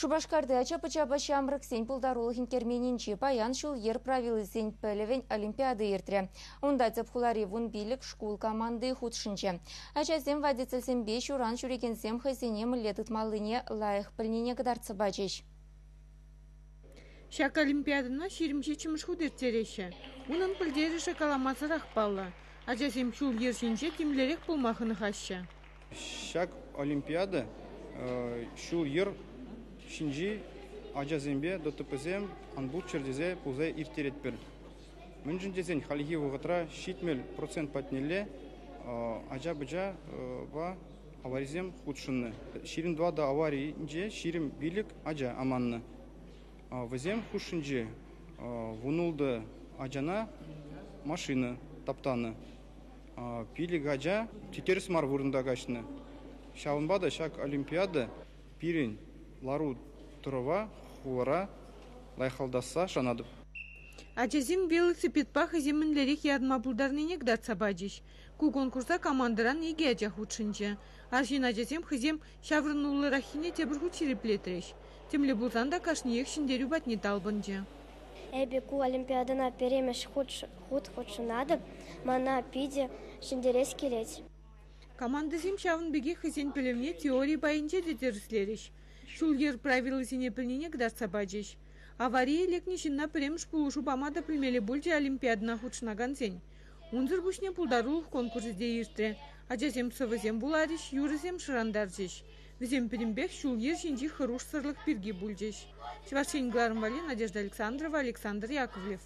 Шупашкарти ача-пӑчапа ҫамрӑксен пултарулӑхӗн керменӗнче паян ҫул-йӗр правилисен пӗлӗвӗн олимпиади иртрӗ. Унта тӗп хулари 15 шкул команди хутшӑнчӗ. Ачасем водительсемпе ҫуран ҫӳрекенсем хӑйсене мӗнле тытмаллине лайӑх пӗлнине кӑтартса пачӗҫ. Ҫак олимпиадӑна 27-мӗш хут ирттереҫҫӗ. Унӑн пӗлтерӗшӗ каламасӑрах паллӑ. Ачасем ҫул-йӗр ҫинче тимлӗрех пулма хӑнӑхаҫҫӗ. Ҫак олимпиада ҫул-йӗр ҫинчи ачасемпе ДТПсем ан пулччӑр тесе пулса ирттеретпӗр. Мӗншӗн тесен хальхи вӑхӑтра 70% патнелле ача-пӑчапа аварисем хутшӑннӑ. 24 аварийӗнче 25 ача аманнӑ. Вӗсем хушшинче 16 ачана машина таптанӑ. 5 ача тӗрӗс мар вырӑнта каҫнӑ. Ҫавӑнпа та ҫак олимпиада пирӗн лару-тӑрӑва хулара лайӑхлатасса шанатӑп. Ачасем велосипедпа хӑйсем мӗнлерех ярӑнма пултарнине кӑтартса пачӗҫ. Ку конкурса командӑран икӗ ача хутшӑнчӗ. Арҫын ачасем хӑйсем ҫаврӑнуллӑраххине тепӗр хут ҫирӗплетрӗҫ. Темле пулсан та кашниех ҫӗнтерӳ патне талпӑнчӗ. Эпӗ ку олимпиадӑна пӗрремӗш хут хутшӑнатӑп. Мана питӗ ҫӗнтерес килет. Командӑсем ҫавӑн пекех хӑйсен пӗлӗвне теори пайӗнче те тӗрӗслерӗҫ. Ҫул-йӗр правилисене пӗлнине кӑтартса пачӗҫ. Аварие лекнӗ ҫынна пӗрремӗш пулӑшу пама та пӗлмелле пулчӗ олимпиадӑна хутшӑнакансен. Унсӑр пуҫне пултарулӑх конкурсӗ те иртрӗ. Ачасем сӑвӑсем вуларӗҫ, юрӑсем шӑрантарчӗҫ. Вӗсем пӗтӗмпех ҫул-йӗр ҫинчи хӑрушсӑрлӑх пирки пулчӗҫ. Чӑваш Ен кӑларӑм валли Надежда Александрова, Александр Яковлев.